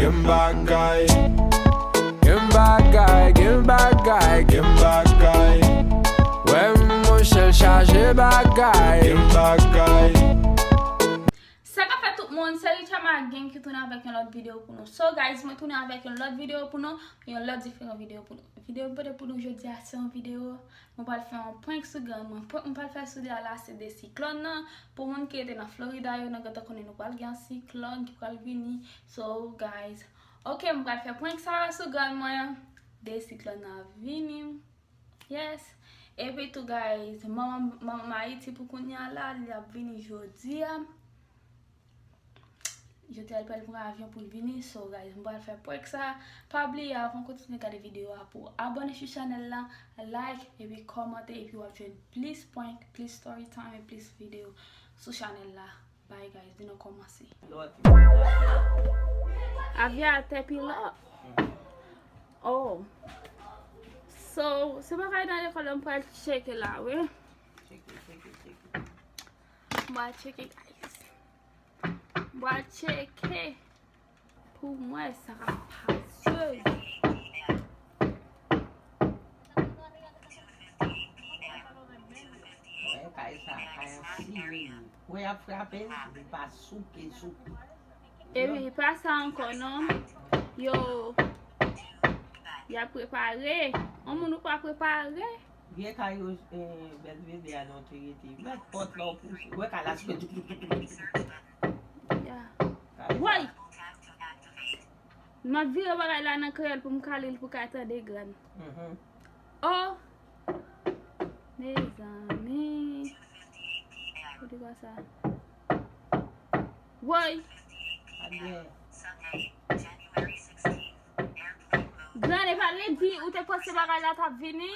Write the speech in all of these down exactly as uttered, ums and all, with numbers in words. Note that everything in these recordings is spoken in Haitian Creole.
Gen bagay. Gen bagay, gen bagay, gen bagay. Wè monchè l chaje bagay. Gen bagay. Sa k ap fèt tout moun, se Richama Gang ki tounen avèk yon lòt videyo pou nou. So guys, mwen tounen avèk yon lòt videyo pou nou, yon lòt diferan videyo pou nou. Videyo m pote pou nou jodi a se yon videyo, mwen pral fè yon prank sou grann mwen. Prank mwen pral fè sou li a la se de siklòn nan. Pou moun ki rete nan Florida yo, nou gentan konnen nou pral gen yon siklòn ki pral vini. So guys, ok, mwen pral fè prank sa a sou grann mwen. De siklòn nan ap vini. Yes. Epi tou guys, manman manman m Ayiti pou kounye a la, li ap vini jodi a. Jodi a li pral pran avyon pou l vini. So guys, mwen pral fè prank sa. Pa bliye avan w kontinye gade videyo a pou w abòne sou chanèl la, like epi kòmante epi w ap jwenn plis prank, plis story time e plis videyo sou chanèl la. Bye guys, vin nou kòmanse. Avyon atè pilòt. Oh. So, se bagay nan lekòl la m pral tcheke la, wi. Tcheke, tcheke, tcheke. M pral tcheke guys. M pral tcheke pou m wè sa k ap pase. Wè kay sa, kay an siri. Wè y ap frape l, li pa souke, souke. Epi pa sa ankò non. Yo, y ap prepare. Yon moun ou pa prepare. Vye kay yo, eh, Belvedere a non te rete. Mèt pòt la w pouse. Wè kay la sou. Ya. Woy! M ap vire bagay la nan kreyòl pou m ka li l pou ka tande grann. Oh! Mezanmi. Kote kwa sa? Woy! Grann, e pa ledi ou te panse bagay la t ap vini?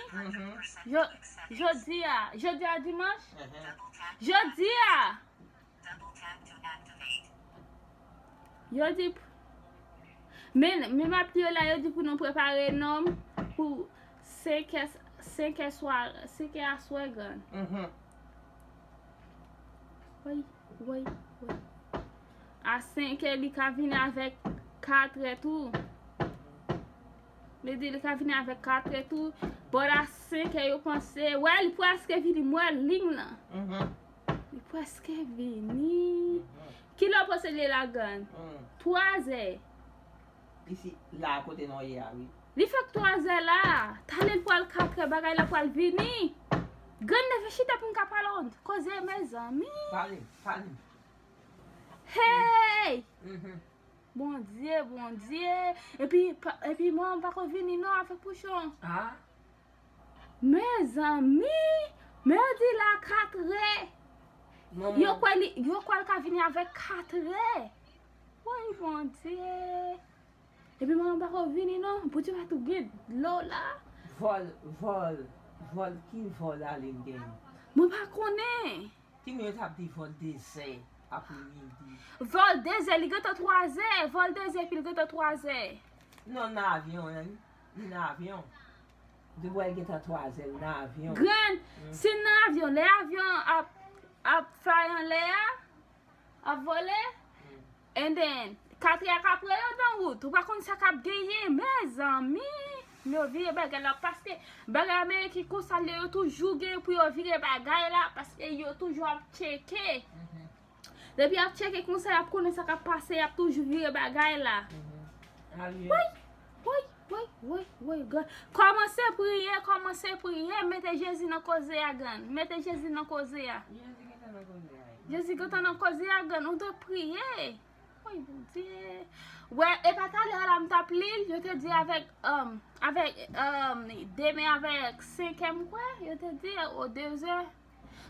Jo- Jodi a. Jodi a dimanch? Jodi a! Yo di, men, men m ap li yo la, yo di pou nou prepare nonm pou senkè, senkè swa, senkè aswè grann. Woy, woy, woy. A senkè, li ka vini avèk katrè tou. Li di li ka vini avèk katrè tou. Bò la senkè yo panse. Wè, li prèske vini, m wè liy lan. Li prèske vini. Kilè w panse li ye la grann? Twazè. Isi, la kote nou ye a, wi. Li fèk twazè la. Talè l pral katrè, bagay la pral vini. Grann leve chita pou m ka pale w koze, mezanmi. Pale, pale. Hey! Bondye, Bondye. Epi, pa- epi manman m pako vini non avèk pouchon. Ah, Mezanmi, men yo di la katrè. Manman. Yo kwè li, yo kwè l ka vini avèk katrè. Woy, Bondye. Epi manman m pako vini non. Bondye pa tou gen dlo la. Vòl, vòl, vòl, ki vòl Aline gen? Mwen pa konnen. Timoun yo t ap di vòl dezè, apre midi. Vòl dezè, li gentan twazè. Vòl dezè, epi li gentan twazè. Non, nan avyon, hein. Li nan avyon. Depi wè l gentan twazè, li nan avyon. Grann, si l nan avyon, lè avyon ap, ap fly anlè a, ap vole, and then, katrè a ka pran yo nan wout. Ou pa konn sa k ap genyen, mezanmi. Men yo vire bagay la, paske bagay Ameriken konsa, lè yo toujou gen pou yo vire bagay la, paske yo toujou ap tcheke. Depi y ap tcheke konsa, y ap konnen sa k ap pase, y ap toujou vire bagay la. Alye. Woy, woy, woy, woy, woy, grann. Kòmanse priye, kòmanse priye, mete Jezi nan koze a, grann. Mete Jezi nan koze a. Jezi gentan nan koze a. Jezi gentan nan koze a, grann. Ou dwe priye. Woy, Bondye. Wè, e pa talè a la m t ap li l, yo te di avèk, um, avèk, um, demen avèk senkè m kwè, yo te di, o dezè.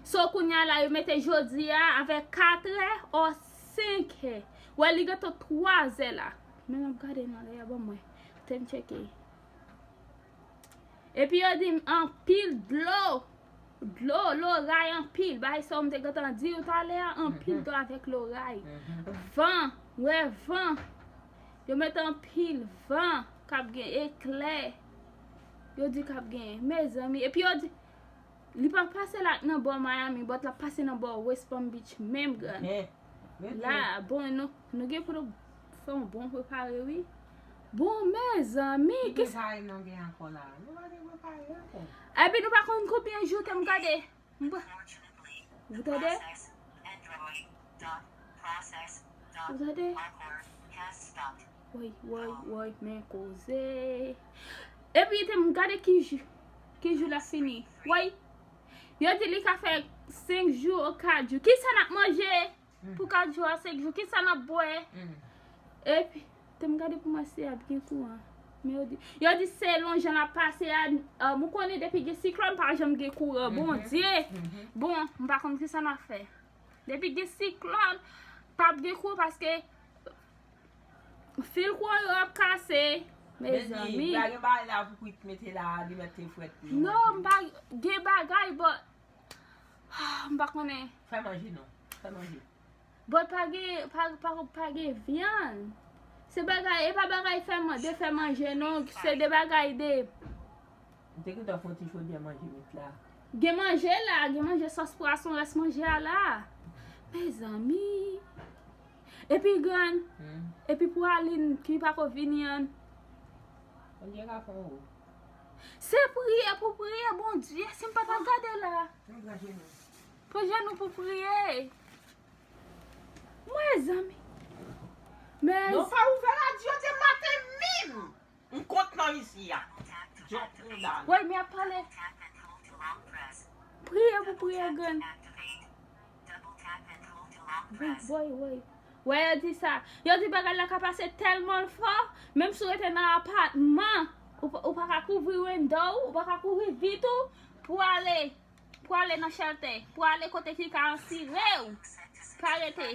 So, kounye a la, yo mete jodi a avèk katrè o senkè. Wè, li gentan twazè la. Men m ap gade nan lè a, ban mwen. Te m tcheke. Epi yo di m anpil dlo. Dlo, loray anpil. Bagay sa yo m te gentan di w talè a, anpil dlo avèk loray. Van, wè van. Yo mete anpil van k ap gen eklè. Yo di k ap gen. Mezanmi. Epi yo di, li pa pase la nan bò Miami, but l ap pase nan bò West Palm Beach menm, grann. La, bon, nou, nou gen pou nou Se yon bon prepare, wi. Bon, mezanmi, Ki ki prepare nou gen ankò la? Nou pa gen prepare ankò. Epi nou pa konn konbyen jou te m gade. M pa- Ou tande? Ou tande? Woy, woy, woy, men koze. Epi te m gade ki jou, ki jou l ap fini. Woy, yo di li ka fè senk jou ou kat jou. Kisa n ap manje pou kat jou a, senk jou? Kisa n ap bwè? Epi, te m gade pou mwen si ap gen kouran. Men yo di, yo di selon jan l ap pase a, um, ou konnen depi gen siklòn, pa janm gen kouran. Bondye! Bon, m pa konn kisa n ap fè. Depi gen siklòn, p ap gen kouran paske fil kouran yo ap kase. Mezanmi. Gen bagay la pou kwit mete la, li mete frèt. Non, m pa gen bagay, but m pa konnen. Fè manje non. Fè manje. But pa gen, pa, pa, pa gen vyann. Se bagay, e pa bagay fè manje, fè manje non. Se de bagay de M te gentan fè yon ti chodyè manje met la. Gen manje la, gen manje sòs pwason, rès manje a la. Mezanmi. Epi grann, epi pou Aline ki pa ko vini an. Bondye ka fè yon wout. Se priye pou priye, Bondye, si m pa ta gade la. Nou pran jenou. Pran jenou pou priye. Mezanmi. Men Non pa ouvè radyo de maten menm. M kont nan isi a. Djòk moun la. Woy, mi ap pale. Priye pou priye grann. Woy, woy, woy. Wè, yo di sa. Yo di bagay la ka pase tèlman fò, menm si w rete nan apatman, ou pa- ou pa ka kouvri window ou, ou pa ka kouvri vit ou pou ale, pou ale nan shelter, pou ale kote ki ka ansire w. Pa rete.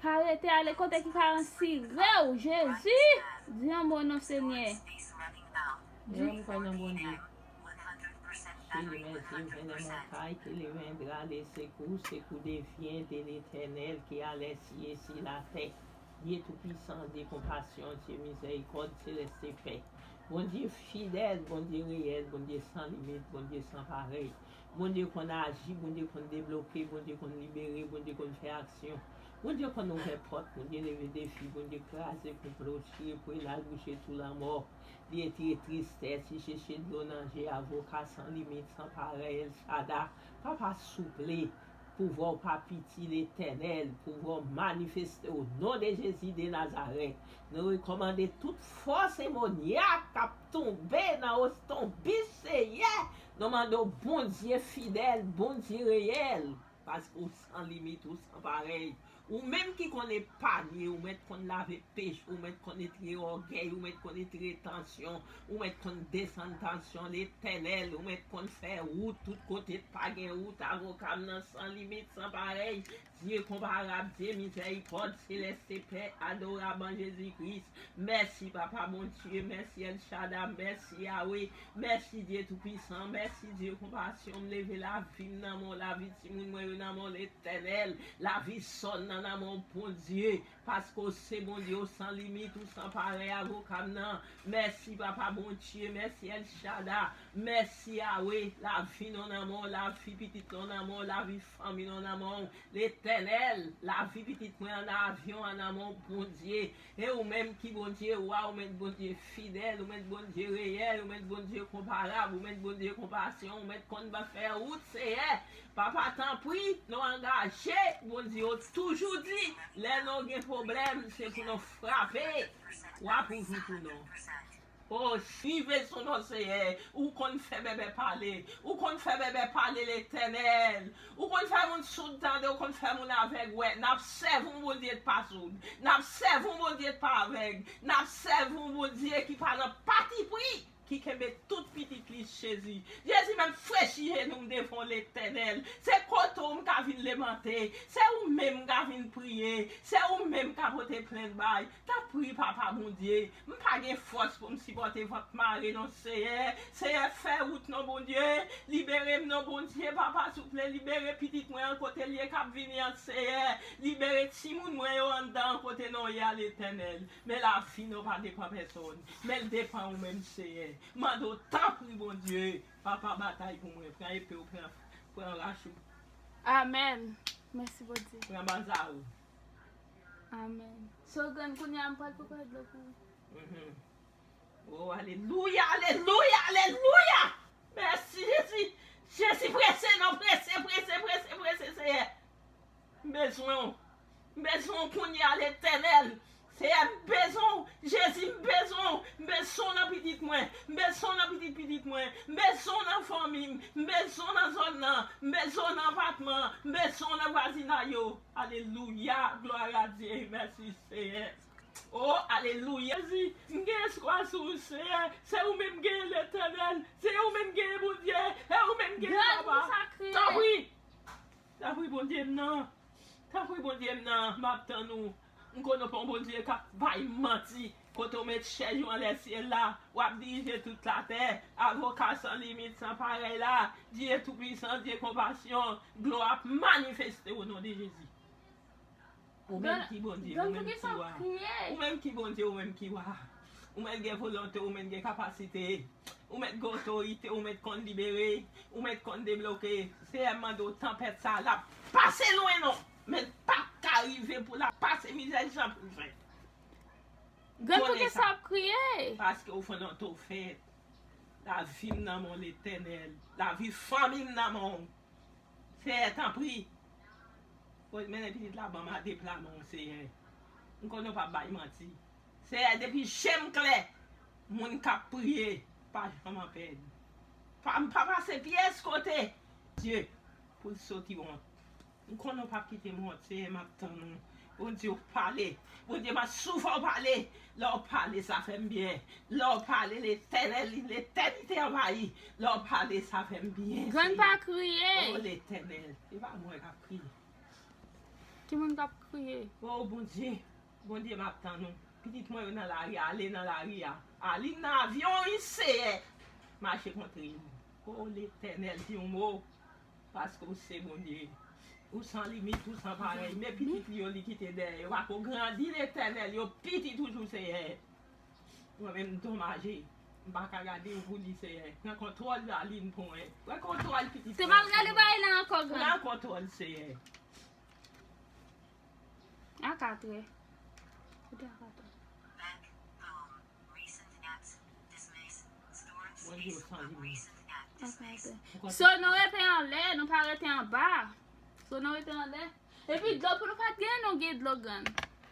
Pa rete, ale kote ki ka ansire w, Jezi. Di yon mo non, Senyè. Jezi, m kwè nan Bondye. Ke les merveilles viennent des montagnes, que les viendra les secours, secours des viens de l'Éternel qui a les cieux sur la terre. Dieu tout-puissant, Dieu compassion, Dieu miséricorde, céleste Père. Bondye fidèl, Bondye reyèl, Bondye san limit, Bondye san parèy. Bondye konn aji, Bondye konn debloke, Bondye konn libere, Bondye konn fè aksyon. Bondye konn ouvè pòt, Bondye leve defi, Bondye kraze konplo, chire pwel al bouche tou lanmò. Li retire tristès, li cheche dlo nan je, avoka san limit, san parèy, El Chada. Papa souple, pouvwa w pa piti, Letènèl, pouvwa w manifeste o non de Jezi de Nazarèt. Nou rekòmande tout fòs demonyak k ap tonbe nan ostonbis, Seyè. Nou mande w, Bondye fidèl, Bondye reyèl, paske w san limit, ou san parèy. Ou menm ki konn epanye, ou mèt konn lave peche, ou mèt konn retire ògèy, ou mèt konn retire tansyon, ou mèt konn desann tansyon, Letènèl, ou mèt konn fè wout tout kote pa gen wout, avoka m nan san limit, san parèy, Dye konparab, Dye mizèrikòd, selès e pè, adorab an Jezi Kris. Mèsi, Papa Bondye, mèsi, El Chada, mèsi, Yawe, mèsi, Dye Toupisan, mèsi, Dye konpasyon, m leve lavi m nan men w, lavi timoun mwen yo nan men w, Letènèl, lavi sòn nan nan men w, Bondye, paske w se Bondye, w san limit, ou san parèy, avoka m nan. Mèsi, Papa Bondye, mèsi, El Chada, mèsi, Yawe, lavi nou nan men w, lavi pitit nou nan men w, lavi fanmi nou nan men w, Letènèl, lavi pitit mwen an nan avyon an nan men w, Bondye. E ou menm ki Bondye wa, ou menm Bondye fidèl, ou menm Bondye reyèl, ou menm Bondye konparab, ou menm Bondye konpasyon, ou menm konn ban fè wout, Seyè. Papa, tanpri, nou angaje, Bondye, ou toujou di, lè nou gen pwoblèm, se pou nou frape, w ap ouvri pou nou. O, rive sou nou, Seyè. Ou konn fè bèbè pale. Ou konn fè bèbè pale, Letènèl. Ou konn fè moun soud tande, ou konn fè moun avèg wè. N ap sèvi yon Bondye k pa soud. N ap sèvi yon Bondye k pa avèg. N ap sèvi yon Bondye ki pa nan patipri, ki kenbe tout pitit li, Jezi. Jezi, menm frechi jenou m devan w, Letènèl. Se kote w m ka vin lemante. Se ou menm m ka vin priye. Se ou menm m ka pote plent bay. Tanpri, Papa Bondye, m pa gen fòs pou m sipòte vant mare non, Seyè. Seyè, fè wout non, Bondye. Libere m non, Bondye. Papa, souple, libere pitit mwen an kote l ye k ap vini an, Seyè. Libere timoun mwen yo anndan an kote nou ye a, Letènèl. Men lavi nou pa depann pèsòn. Men l depann ou menm, Seyè. Mande w, tanpri, Bondye. Papa, batay pou mwen. Pran epe w, pran, pran rach ou. Amèn. Mèsi, Bondye. Pran baza ou. Amèn. So, grann, kounye a m pral pran dlo pou ou. Mhm. Oh, alelouya, alelouya, alelouya! Mèsi, Jezi. Jezi, prese, non, prese, prese, prese, prese, Seyè. M bezwen w. M bezwen w kounye a, Letènèl. Seyè, m bezwen w. Jezi, m bezwen w. M bezwen w nan pitit mwen. M bezwen w nan pitit pitit mwen. M bezwen w nan fanmi m. M bezwen w nan zòn nan. M bezwen w nan apatman an. M bezwen w nan vwazinay yo. Alelouya. Glwa a Dye. Mèsi, Seyè. Oh, alelouya. Jezi, m gen espwa sou ou, Seyè. Se ou menm genyen, Letènèl. Se ou menm genyen, Bondye. Se ou menm genyen, Papa. Tanpri. Tanpri, Bondye m nan. Tanpri, Bondye m nan, m ap tann ou. M konnen w pa yon Bondye k ap bay manti. Kote w met chèz ou anlè syèl la, w ap dirije tout latè. Avoka san limit, san parèy la, Dye toupisan, Dye konpasyon, glwa ap manifeste o non de Jezi. Ou menm ki Bondye, ou menm ki wa. Ou menm ki Bondye, ou menm ki wa. Ou menm gen volonte, ou menm gen kapasite. Ou mèt gen otorite, ou mèt konn libere, ou mèt konn debloke. Seyè, m mande w, tanpèt sa a, l ap pase lwen non, men l p ap ka rive pou l ap pase mizè jan pou l fè. Grann, poukisa w ap kriye? Paske w fè nan to fèt. Lavi m nan men w, Letènèl. Lavi fanmi m nan men w. Seyè, tanpri. Mennen pitit la ban m a de pla men w, Seyè. M konnen w p ap bay manti. Seyè, depi je m klè, moun k ap priye pa janm an pèdi. Pa, m pa pase pyès kote Dye pou l soti wont. M konnen w p ap kite m wont, Seyè, m ap tann ou. Bondye, w pale. Bondye, m ap soufè w pale. Lè w pale, sa fè m byen. Lè w pale, Letènèl, letènite anvayi. Lè w pale, sa fè m byen, Seyè. Grann, pa kriye. O Letènèl, se pa mwen k ap kriye. Ki moun k ap kriye? O Bondye, Bondye, m ap tann ou. Pitit mwen yo nan lari a, ale nan lari a. Alin nan avyon, wi, Seyè. Mache kontre yo. O Letènèl, di yon mo. Paske ou se Bondye. Ou san limit, ou san parèy. Men pitit li yo li kite dèyè yo. Pa ko grandi, Letènèl, yo piti toujou, Seyè. Mwen menm m domaje. M pa ka gade yo pou li, Seyè. Pran kontwòl Alin pou mwen. Pran kontwòl pitit mwen. Se pa gade bagay la ankò, grann. Pran kontwòl, Seyè. A katrè. Kote a katrè? Bondye, w san limit. A katrè. So, nou rete anlè, nou pa rete anba. So, nou rete anlè. Epi dlo pou nou pa t genyen, nou gen dlo, grann.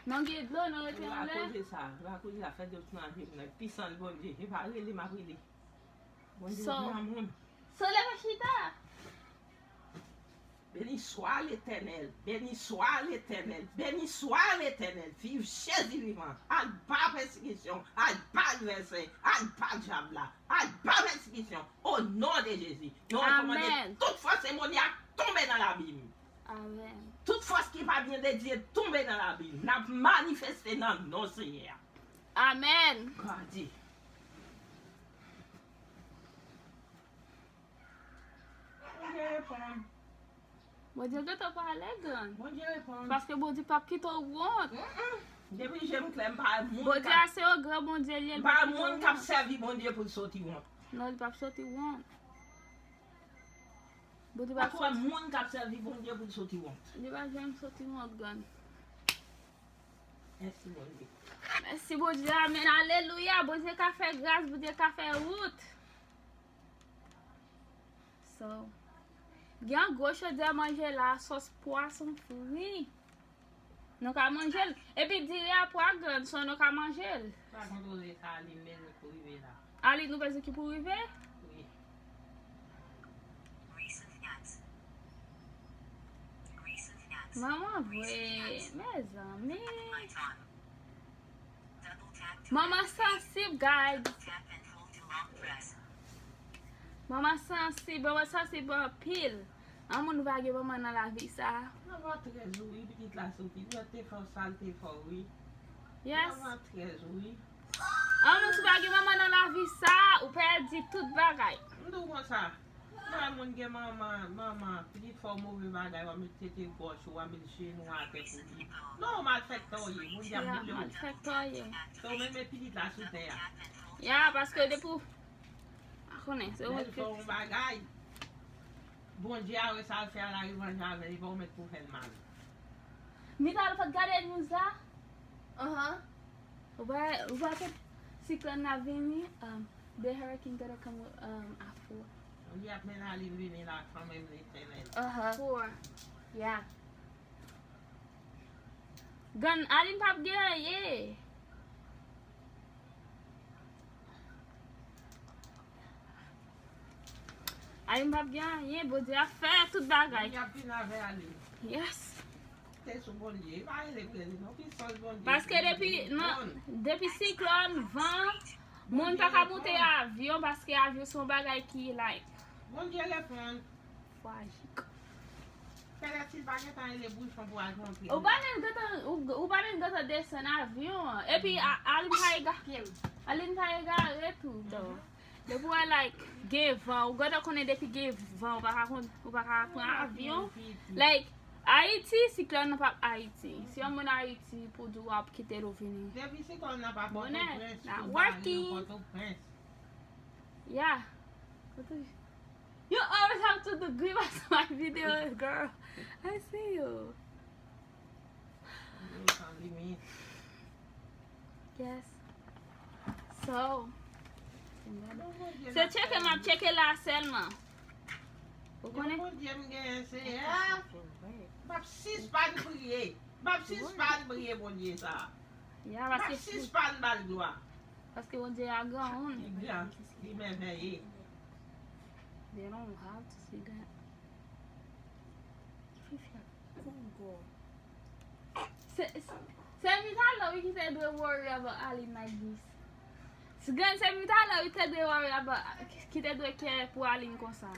Nou gen dlo, nou rete anlè. Akoze sa, akoze sa, fè dlo nan je m nan. Pisans Bondye, e pa rele m ap rele. Bondye, w gran moun. So, leve chita. Beni swa Letènèl, beni swa Letènèl, beni swa Letènèl. Viv Jezi vivan. Al ba pèsekisyon, al ba advèsè, al ba dyab la, al ba pèsekisyon. O non de Jezi, nou rekòmande tout fòs demonyak tonbe nan labim. Amèn. Tout fòs ki pa vyen de Dye tonbe nan labim. N ap manifeste nan non Seyè a. Amèn. Glwa a Dye. Bondye reponn. Bondye gentan pale, grann. Bondye reponn. Paske Bondye p ap kite w wont. Mm-mm. Depi je m klè, m pa moun Bondye a se yon gran Bondye li ye, l pa kite w wont. M pa moun k ap sèvi Bondye pou l soti wont. Non, li p ap soti wont. Bondye p ap soti. Moun k ap sèvi Bondye pou l soti wont. Li pa janm soti wont, grann. Mèsi, Bondye. Mèsi, Bondye. Amèn. Alelouya. Bondye ka fè gras, Bondye ka fè wout. So, gen gwo chodyè manje la, sòs pwason fri. Nou ka manje l. Epi diri a pwa grann, so nou ka manje l. Pa kontwole sa, Alin bezwen pou rive la. Alin, nou bezwen ki pou rive? Wi. Manman vre, mezanmi. Manman sansib, guys. Manman sansib, manman sansib anpil. An moun pa gen manman nan lavi sa. Manman trè zouri, pitit la soti. Lè te fè w sa l te fè w, wi. Yes. Manman trè zouri. An moun si pa gen manman nan lavi sa, ou pèdi tout bagay. M di w konsa. Lè moun gen manman, manman, pitit fè w move bagay, w ap met tete gòch ou, w ap met jenou atè pou li. Non, malfektè w ye, Bondye ap boule w. Malfektè w ye. Se ou menm met pitit la sou tè a. Ya, paske depi w pa konnen, se ou menm ki fè yon bagay. Bondye a wè sa l fè a, l a revanje avè l, li pa w met pou fè l mal. Mika, ou pa t gade news la? Aham. Ou pa, ou pa tande siklòn nan vini, um, the hurricane gonna come, um, after. Li ap mennen Aline vini la kanmenm, Letènèl. Aham. Four. Yeah. Grann, Aline p ap gen anyen. Aline p ap gen anyen, Bondye ap fè tout bagay. Bondye ap vin avè Aline. Yes. Te sou Bondye, li pa rele pou rele non, ki sòs Bondye. Paske depi, non, depi siklòn, van, moun pa ka monte avyon, paske avyon se yon bagay ki, like, Bondye reponn. Frajik. Pèlèt, si l pa gentan rele bouchon pou al monte. Ou pa menm gentan, ou, ou pa menm gentan desann avyon an. Epi, a, Aline pa ega-, Aline pa egare tou. Depi w wè, like, gen van, ou gentan konnen depi gen van, ou pa ka konn, ou pa ka pran avyon. Like, Ayiti, siklòn nan p ap Ayiti. Si yon moun Ayiti pou di w ap kite l ou vini. Depi siklòn nan pa Pòtoprens, not working. Pòtoprens. Yeah. You always have to do grimace on my videos, girl. I see you. Yes. So, se tcheke m ap tcheke la sèlman. Ou konnen? Bondye m genyen, Senyè. M ap sispann priye. M ap sispann priye Bondye sa. M ap sispann ba l glwa. Paske Bondye a gran. Li gran, li mèvèye. They don't have to see that. Fifi a kongo. Se, se, se Vitalo wi ki te dwe worry about Aline like this. Grann, se Vitalo wi te dwe worry about, ki te dwe kè pou Aline konsa.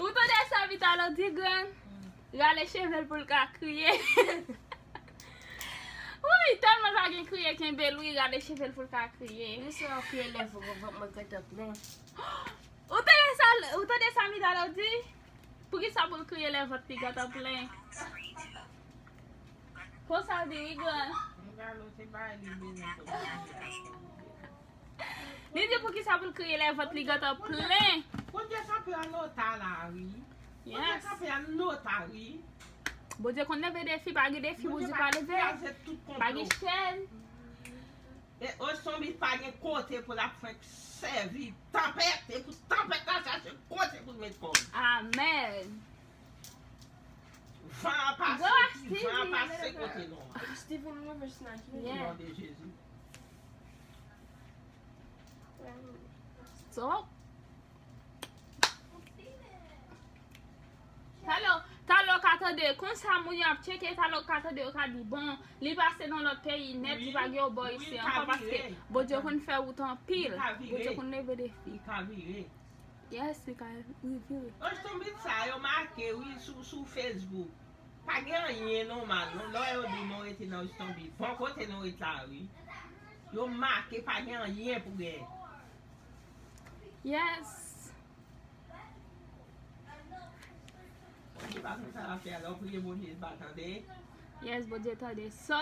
Ou tande sa Vitalo di, grann? Rale cheve l pou l ka kriye. Wi, tèlman l pa gen kriye kenbe l, wi, rale cheve l pou l ka kriye. Misye ap kriye lè vant mwen gentan plen. Ou tande sa, ou tande sa Vitalo di? Poukisa pou l kriye lè vant li gentan plen? Konsa l di, wi, grann. Li di poukisa pou l kriye lè vant li gentan plen. Bondye kanpe an ota la, wi. Bondye kanpe an ota, wi. Bondye konn leve defi, pa gen defi Bondye pa leve. Pa gen chèn. E Ostonbi pa gen kote pou l ap fenk sèvi tanpèt. E pou tanpèt la chache kote pou l met kò l. Amèn. Van an pase, van an pase kote nou an. Steven Universe nan ki non de Jezi. So, talè, talè w ka tande, konsa moun yo ap tcheke, talè w ka tande, yo ka di, bon, li pase nan lòt peyi nèt, li pa gen yon bò isi ankò, paske Bondye konn fè wout anpil, Bondye konn leve defi. Li ka vire. Yes, li ka revire. Ostonbi sa yo make, wi, sou, sou Facebook. Pa gen anyen nòmal, non. Lè yo di nou rete nan Ostonbi. Bon kote nou ret la, wi. Yo make, pa gen anyen pou gen. Yes. Li pa konn sa l ap fè a, lè w priye Bondye, li pa tande. Yes, Bondye tande. So,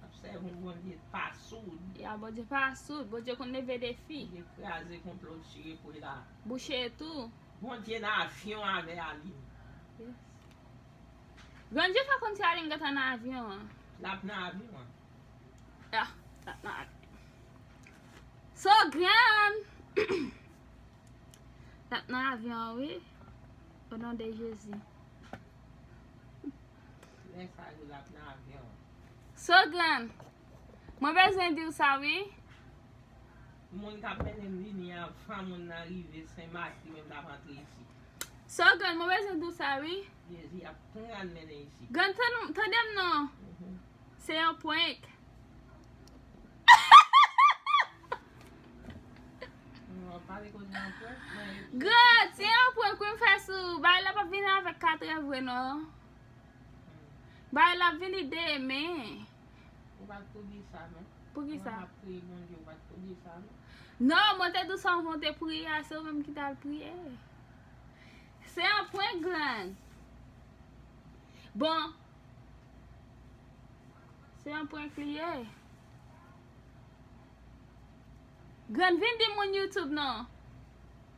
ap sèvi yon Bondye pa soud. Ya, Bondye pa soud. Bondye konn leve defi. Bondye kraze konplo, chire pou la. Bouche tou. Bondye nan avyon avè Aline. Yes. Grann, Jefè konn si Aline gentan nan avyon an. L ap nan avyon an. Ya, l ap nan avyon. So, grann. L ap nan avyon an, wi. O non de Jezi. Lè sa yo, l ap nan avyon an. So, grann. Mwen bezwen di w sa, wi. Moun k ap mennen m vini anvan moun nan rive Sen Mak, li menm l ap antre isi. So, grann, mwen bezwen di w sa, wi. Jezi ap pran l mennen isi. Grann, tann-, tande m non. Mhm. Se yon prank. Non, pale koze yon prank, mwen. Grann, se yon prank wi m fè sou ou. Bagay la p ap vin avèk katrè vre non. Bagay la ap vini demen. Ou pa t pou di sa, non. Poukisa? Mwen ap priye Bondye, ou pa t pou di sa, non. Non, mwen te di w sa anvan w te priye a, se ou menm ki t al priye. Se yon prank, grann. Bon. Se yon prank li ye. Grann, vin di moun YouTube non.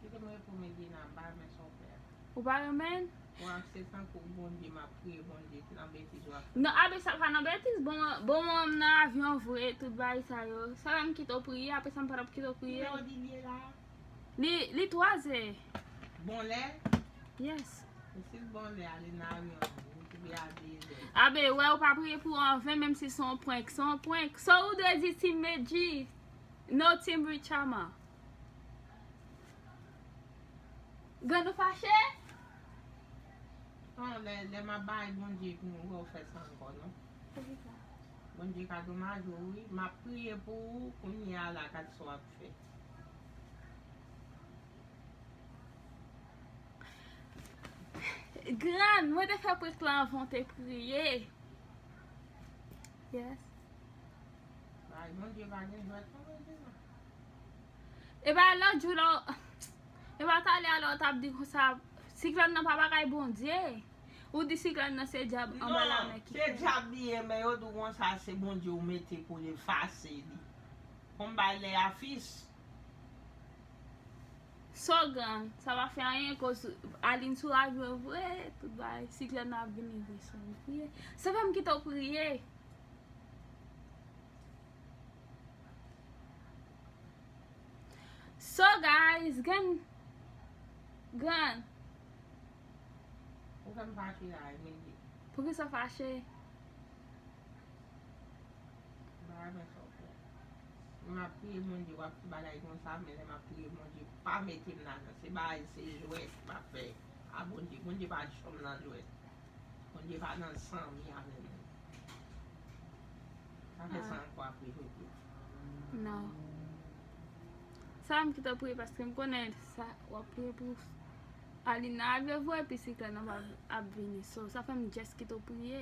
Kite mwen pou Medina, m pa renmen sa w fè a. Ou pa renmen? Wap se tankou Bondye, m ap priye Bondye nan betiz w ap fè. Non, abe sa pa nan betiz. Bon, bon, mwen m nan avyon vre, tout bagay sa yo. Sa la m kite w priye, apre sa m pa t ap kite w priye. Kilè Odilye la? Li, li twazè. Bonlè? Yes. E si l bonlè, ale nan avyon, li te vle a dezè. Abe, wè, ou pa priye pou anven, menm si se yon prank, se yon prank. So, ou dwe di Team Medjy, no Team Richama. Grann ou fache? Non, lè, lè m ap bay Bondye pou mwen, ou fè sa ankò, non. Poukisa? Bondye ka domaje w, wi. M ap priye pou ou, kounye a la, gad sa w ap fè. Grann, mwen te fè prank lan anvan w te priye. Yes. Bay Bondye pa gen jwèt non, Bondye non. E pa lòt jou la, e pa talè a la w t ap di konsa, siklòn nan pa bagay Bondye. Ou di siklòn nan se dyab anba lamè ki fè. Non, se dyab li ye, men yo di w konsa se Bondye ou mete pou l efase li. Konn bay lè a fis. So grann, sa pa fè anyen, koz Aline sou avyon vre, tout bagay, siklòn nan ap vini vre, so nou priye. Sa fè m kite w priye. So guys, grann, grann. Ou fè m fache la, Emily. Poukisa w fache? M pa renmen sa w fè. M ap priye Bondye, w ap fè bagay konsa, men lè m ap priye Bondye, pa mete m ladan. Se bagay, se jwèt m ap fè a Bondye. Bondye pa janm nan jwèt. Bondye pa nan zanmi avè moun. Pa fè sa ankò apre jodi a. Non. Sa m kite w priye paske m konnen sa w ap priye pou Aline nan avyon vre, epi siklòn nan ap vini. So, sa fè m just kite w priye.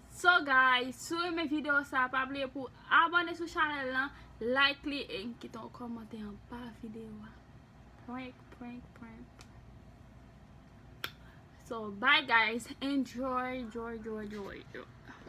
So guys, si w renmen videyo sa, pa bliye pou abòne sou chanèl lan, like li, e kite yon kòmantè anba videyo a. Prank, prank, prank. So, bye guys. Enjoy, joy, joy, joy, joy.